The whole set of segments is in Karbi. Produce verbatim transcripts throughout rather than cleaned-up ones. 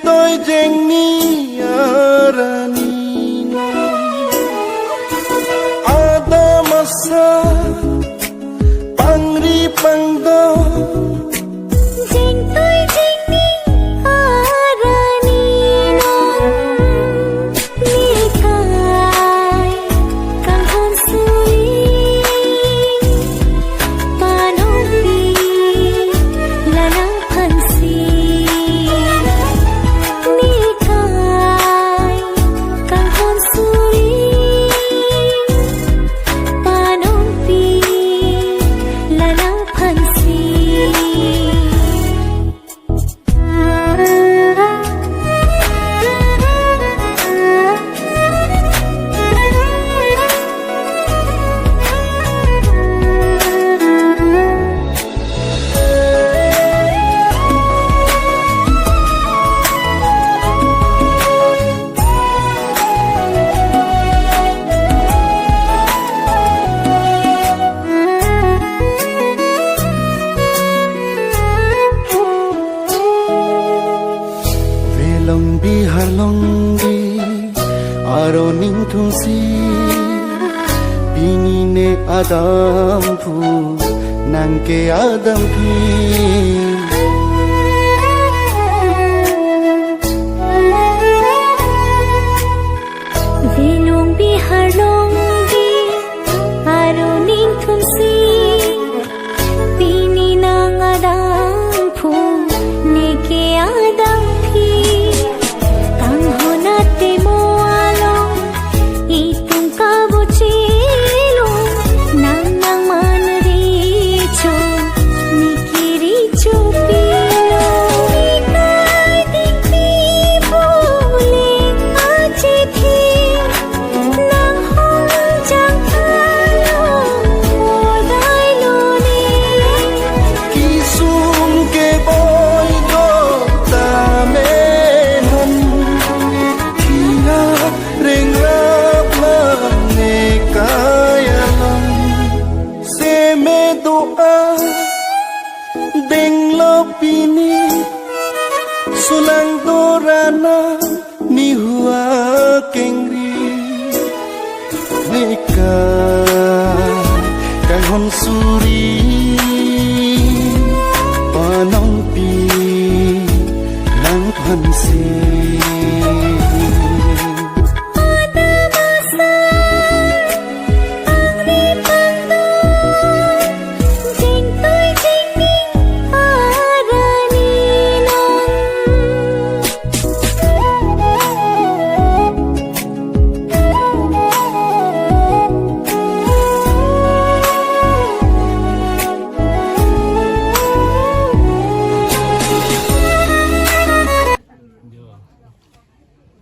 Toi jengni arani non. Adam asa pangri pangdo. Jengtoi jengni arani non. Nekai kanghon suri, panongpi la nangphansi. Nekai kanghon suri, panongpi la nangphansi. Velong Bihar longri aron ingthumsi, pini ne adampu nangke-adampi. Velong Bihar longri aron ingthumsi, pini nang adampu neke adampi. Kanghon atemo along itum kabochelo, nang nangmanricho, neke richo pilo. Nekai dikpi pule achithi, nanghon jangkalo modai lone. Kisum keboi do tame non, thia rengrap la nekai along. Seme do-a denglo pini, sulang dorana nihu akengri. Nekai kanghon suri, panongpi nangphansi. Adam asa pangri pangdo, jengtoi jengni arani non.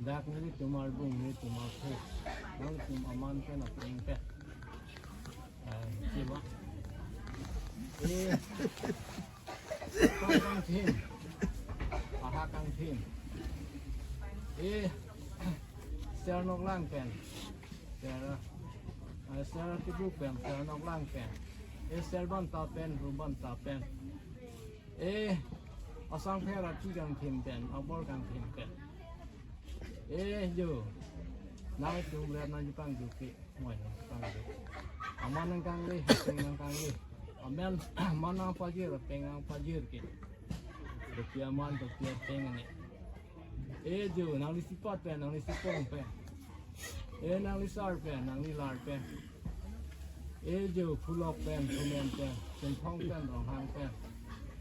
Dak nelitum arbung, nelitum arphu, nangtum aman pen apeng pen. Eh, chiwa. Eh, kangthim. Aha kangthim. Eh, ser noklang pen. Ser, eh, ser tibuk pen, ser noklang pen. Eh, ser banta pen, ru banta pen. Eh, asang pher ati kangthim pen, abor kangthim pen. Eh, jo. Nangtum rep nangchepangju ke, moi nangchepangju. Aman nangkangle, apeng nangkangle. Amen, aman nangpajir, apeng nangpajir ke. Dopi aman, dopi apeng ne. Eh, jo, nangli sipat pen, nangli sipong pen. Eh, nangli sar pen, nangli lar pen. Eh, jo, phulok pen, phumen pen, chinthong pen, ronghang pen.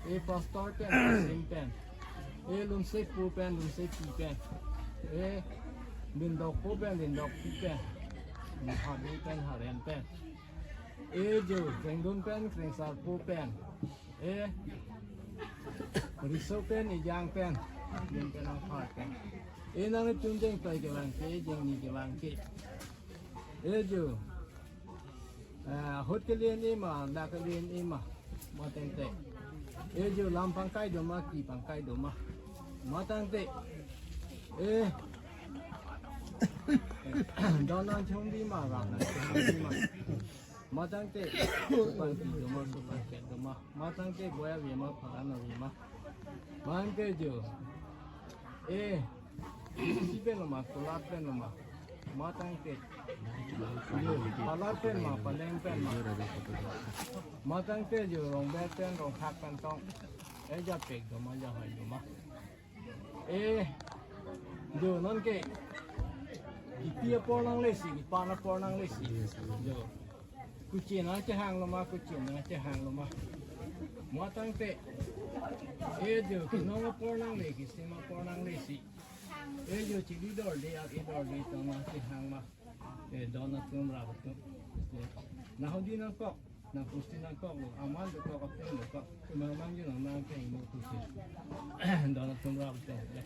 Eh, pastor pen, pasing pen. Eh, lumsepo pen, lumsepi pen. Eh, lindokpo pen, lindokpi pen. Hade pen, haren pen. Eh, jo, krengdun pen, krengsarpo pen. Eh, riso pen, ejang pen. Jeng pen, apar pen. Eh, nangtum jengtoi kelang ke, jengni kelang ke. Eh, jo. Eh, ahut kelen ema, dak kelen ema, mateng te. Eh, jo, lam pangkai doma, ki pangkai doma, mateng te. Eh, donan chongdi ma, ram nan chongdi ma, mateng te. Pangki doma, supangket doma, mateng te. Boya vema, pharan vema, mateng te jo. Eh, isi pen lo ma, kulat pen lo ma. Matangte. Yo, palar pen ma, paleng pen ma. Matangte yo, rongber pen, rongkhak pen tong. Eh, japek do ma, ja hoi do ma. Eh, yo, non ke. Kipi apor nanglesi, kipan apor nanglesi. Yo. Kuchin nangchehang lo ma, kuchin nangchehang lo ma. Matangte. Eh, yo, kinong apor nangle, kisima apor nanglesi. Eh, yo, chili dorde, ar-e dorde, tong nangchehang ma. Eh, don atum rap atum. Eh, nahodi nangkok, nangpusti nangkok lo, aman dokok, apeng dokok. Imang mang yo nang nang keng mo pusti. Don atum rap atum. Eh.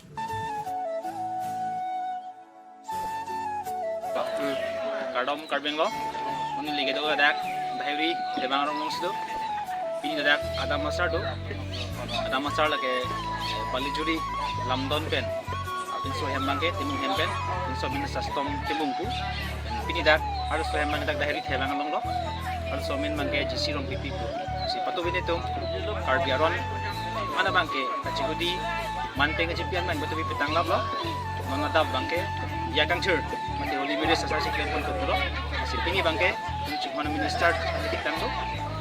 Hmm. Kardom Karbi Anglong. Pini lake do ladak Dahiri Thebang arong alongsi do. Pini ladak Adam Asar do. Adam Asar lake Balijuri lamdon pen. Pinso hem abangke Timung hem pen. Pinso amen Sastom Timung pu. Pini dak arloso hem abang dak Dahiri Thebang along lo. Arloso amen abangke G C Rongpipi pu. Si patu bini tum Karbi aron mana abangke kachikudi manpeng kachipian abang betul pi petang lap lo. Non adap abangke ya kangthir mate Holy Marriage asar si klem pon pulo. Si pini abangke chikmana minister adi tang do.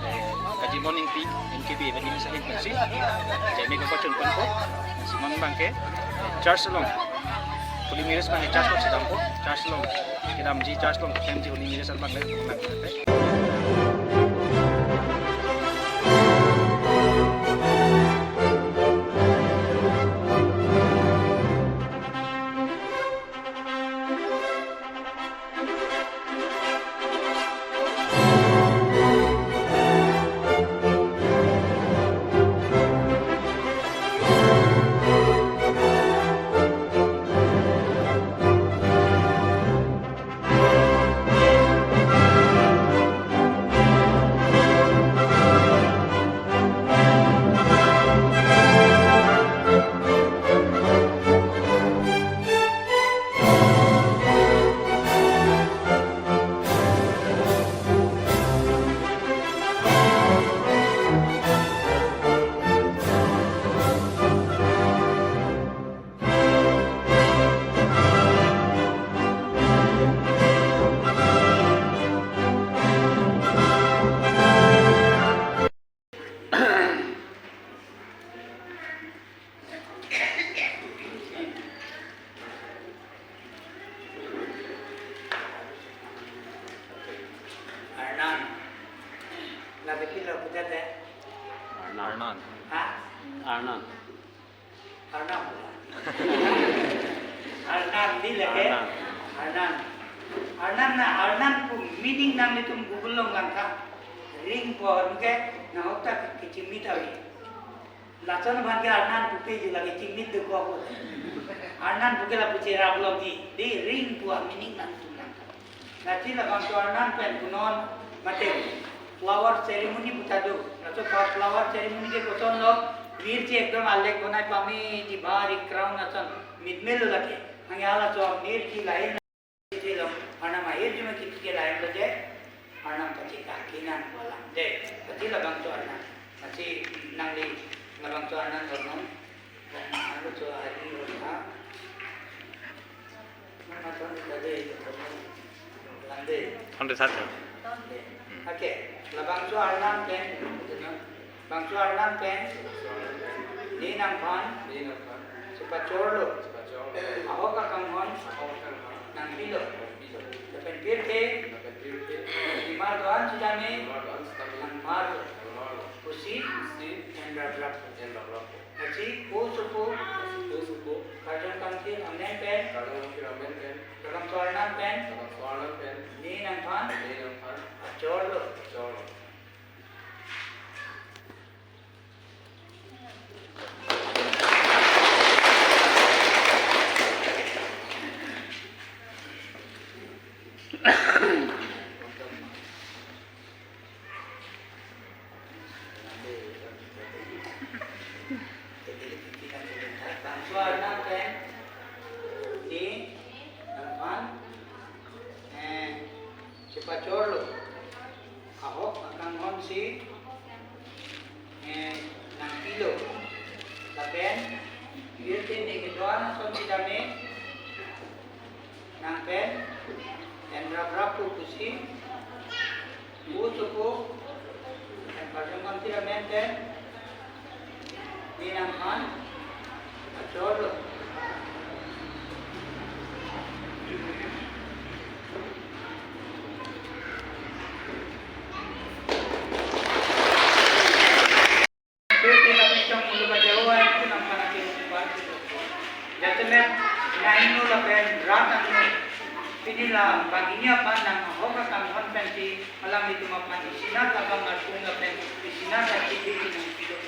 Eh, Kajimon Ingti, M K B, bani sa hin si. Jai me ko chun pon ko. Si non abangke church along. Holy Marriage abangke church along si dampo. Church along. Kedamji church along, kedamji Holy Marriage abangke. Arnan. Labi pilo puja de. Arnan. Arnan. Ha? Arnan. Arnan. Arnan di lake. Arnan. Arnan. Arnan na Arnan pu meaning nanglitum Google along langtha. Ring pu ahormu ke na hokta kechimit avi. Lason abangke Arnan pupe ju lake chimit dokok. Arnan puke lapu cherap lok di. Di ring pu a meaning nangtum langtha. Lasi labangso Arnan pen punon mate flower ceremony puta do. Laso pa-, flower ceremony ke koson lo, mirchi ekdom alek bonai pameji bari crown ason mitmelo lake. Hangke halaso mirchi lain lo, Arnam ahirjume kiti ke lain lo je, Arnam pachekangkinan walang de. Lasi labangso Arnan. Lasi nangli labangso Arnan lo non. Anu cho ari ro ha. Mama ton tade lande. Thonde sat. Ake, labangso Arnan pen, bangso Arnan pen, ne nangphan, ne nangphan, chepachorlo, chepachorlo, ahok akanghon, ahok akanghon, nangpilo, nangpilo, lapen pirthe, lapen pirthe, nimar do-an sitame, nimar do-an sitame, nangmarlo, nangmarlo, pusi, pusi, enraprap, enraprap. Lasi ko sopo, ko sopo, karjong kangthir amen pen, karjong kangthir amen pen, labangso Arnan pen, labangso Arnan pen, ne nangphan, ne nangphan, achorlo, achorlo. Bangso Arnan pen, ne nangphan, eh, chepachorlo. Ahok, Ni nangphan achorlo. Pirthe kapinchong muluk ajawa itu nangphan akim upar. Jasemet nahinu lapen rat angno pini la pagini aphan nang ahok akanghon pensi alanglitum aphan isinat abang arpung lapen isinat achithi nang pidok.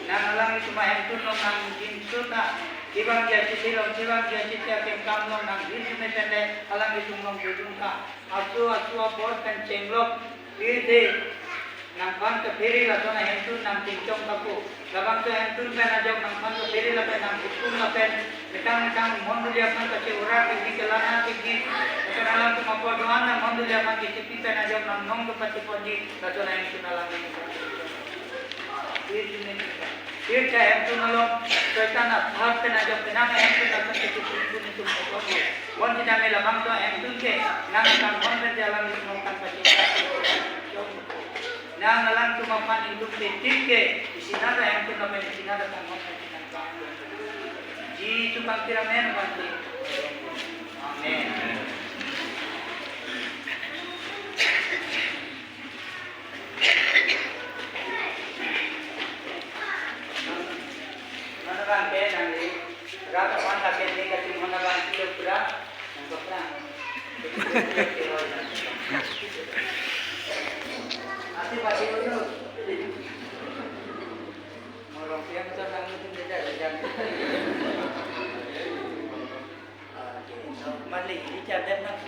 Nang alanglitum ahemtun along nang jingso ta, kevangji achithi along, kevangji achithi akengkam along nang jingso me tende alanglitum along dodun ta. Aso aso abor pen chenglok pirthe nangphan kaphere lason ahemtun nang chingchong kapo. Labangso ahemtun pen ajok nangphan kaphere lapen nang hukum lapen metang metang mondoli aphan kache ura kiji kelana kiji. Lapen alanglitum apor doan nang mondoli aphan K C P pen ajok nang nong kepachiponji lason ahemtun alanglitum. Pirthe ahemtun along Soitan athak pen ajok penang ahemtun lason K C P pen itum apor. Bonta name labangso ahemtun ke nang kanghon pen alanglitum nang kan pachi. Nang alanglitum aphan ingduk tetik ke isinat ahemtun lapen isinat akanghon pen nang kanghon. Jisu pangkir amen pangkir. Amen. Mana bang ke nang ni rata pan lagi ni kasi mana bang kilo pura nang kapra. Ati pati dulu. Morong siang tu nang tu tidak jajan. Oke, so mali ini jam dan nang.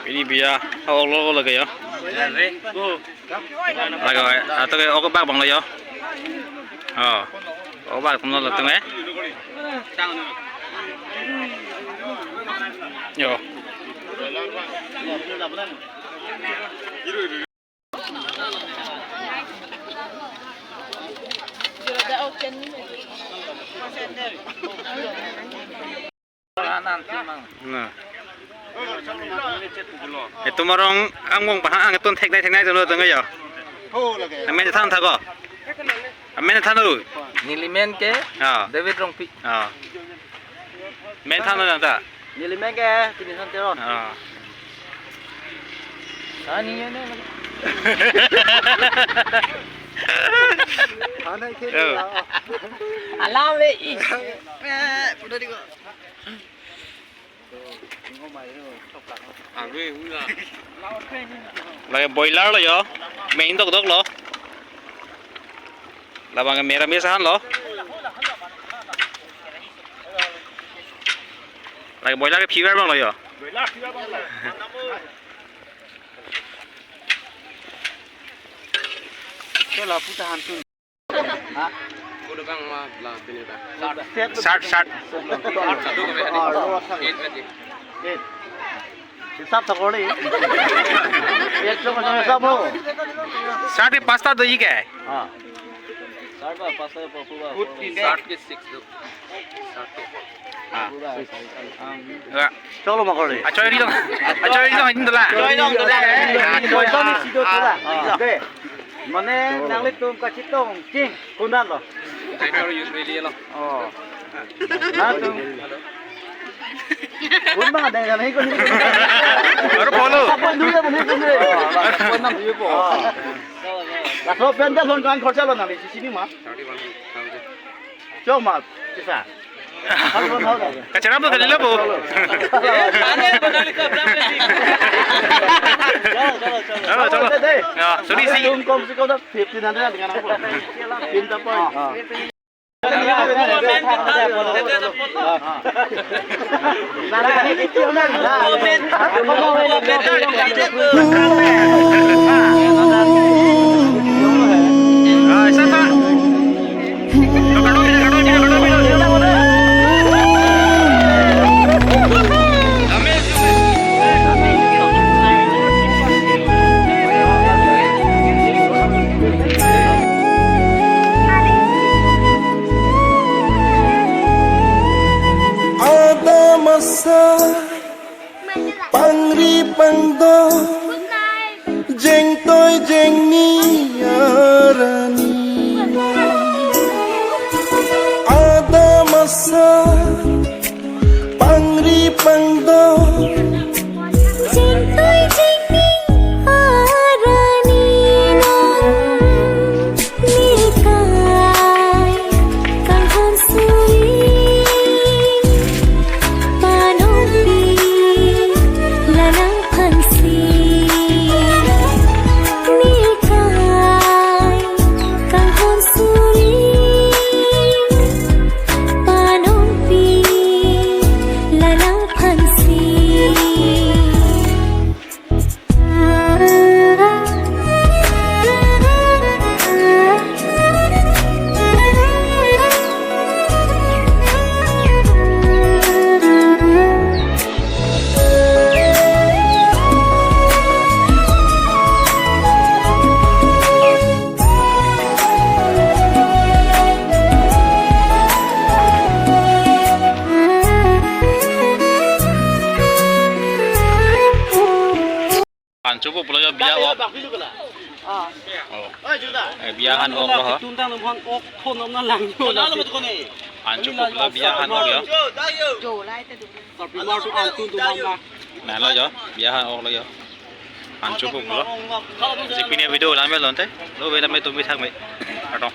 Pini biya ha-ok lo lake yo. Lake, ato ke ok bak abang lo yo. Oh. Ok bak atum lo latum eh. Yo. Na. Etum arong angbong pahang atum theknai theknai atum lo tangka yo. Amen than tha ko. Amen than lo. Neli men ke, ah, David Rongpi. Ah. Men than lo nang ta. Neli men ke, Tinisan Teron. Ah. Ani ya ne. Yo. Alam le i. Eh, pura di ko. Lake boiler lo yo. Main dokdok lo. Labang mera mesa han lo. Lake boiler ke fever abang lo yo. Chalo, puta hantun. Sat, sat. Hisab thak kori. Ek jong jong hisab ho. Sat ke pasta do ji ke? Ha. Sat ba pasta po pu ba. Sat ke six do. Sat ke. Ha. Ya. Chalo ma kori. Achoi ri dong. Achoi ri dong, hin dola. Achoi ri dong, dola. Poisa ni sido dola. Ha. De. Mane nanglitum kachetong ching konat lo? Driver use beli lo. Oh. Na tum. Kun bang ada yang naik kun. Baru follow. Apa dulu ya, mana kun dulu? Apa enam dulu po? Laso pen ta lon kan khorcha lo nangli sini ma. Thirty-one thousand. Chok ma, kisa. Kacharap to kali lo po. Chalo, chalo, chalo. Chalo, chalo. Dei, dei. Ya, sorry si. Tum kom si kom ta fifteen hundred dengan aku. Pinta point. Adam asa pangri pangdo, jengtoi jengni arani. Adam asa pangri pangdo, jengtoi jengni arani non nelikai kanghon suri panongpi lalang phansi. Nelikai kanghon suri panongpi lalang phansi. Ancho po pulo yo biya ok. Oh. Eh, biya han ok lo ho. Tun tang nang han ok thon nam na lang yo. Ancho po pulo biya han ok yo. Sarpi mar tu an tun tu mama. Na lo yo, biya han ok lo yo. Ancho po pulo. Si pini video la me lonte. Lo ve la me tum bi thak me. Kardom.